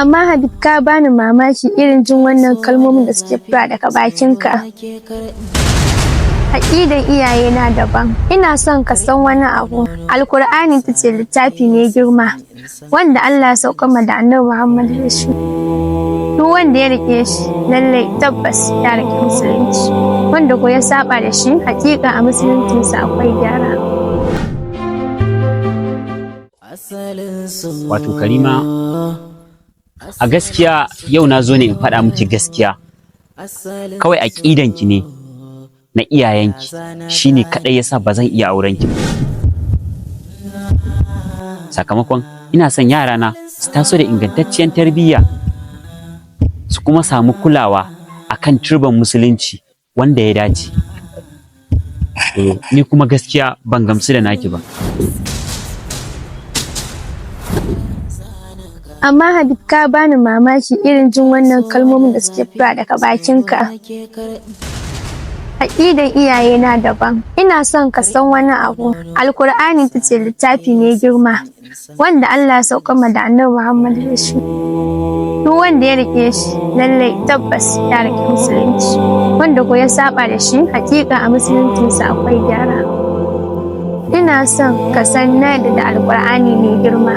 Amma Habib, ka bani mamaki irin jin wannan kalmomin da suke fitowa daga bakinka. Aƙidan iyayena daban. Ina son ka san wani abu. Alkur'ani ta ce littafi ne girma wanda Allah ya saukar ma da Annabi Muhammad da shi. Duk wanda ya rike shi, lallai tabbas ya rike musulunci. Wanda ko ya saba da shi, hakika a musuluncinsa akwai gyara. Wato Karima, a gaskiya yau na zo ne in faɗa miki gaskiya. Kawai aƙidanki ne na iyayenki shine kaɗai yasa ba zan iya auren ki ba. Sakamakon ina son yarana su taso da ingantacciyar tarbiyya, su kuma samu kulawa akan turban musulunci wanda ya dace. Ni kuma gaskiya ban gamsu da naki ba. Amma Habib, ka bani mamaki irin jin wannan kalmomin da suke fitowa daga bakinka. Aƙidan iyayena daban. Ina son ka san wani abu. Alkur'ani ta ce littafi ne girma wanda Allah ya saukar ma da Annabi Muhammad da shi. Duk wanda ya rike shi, lallai tabbas ya rike musulunci. Wanda ko ya saba da shi, hakika a musuluncinsa akwai gyara. Ina son ka san na yarda da Alkur'ani mai girma.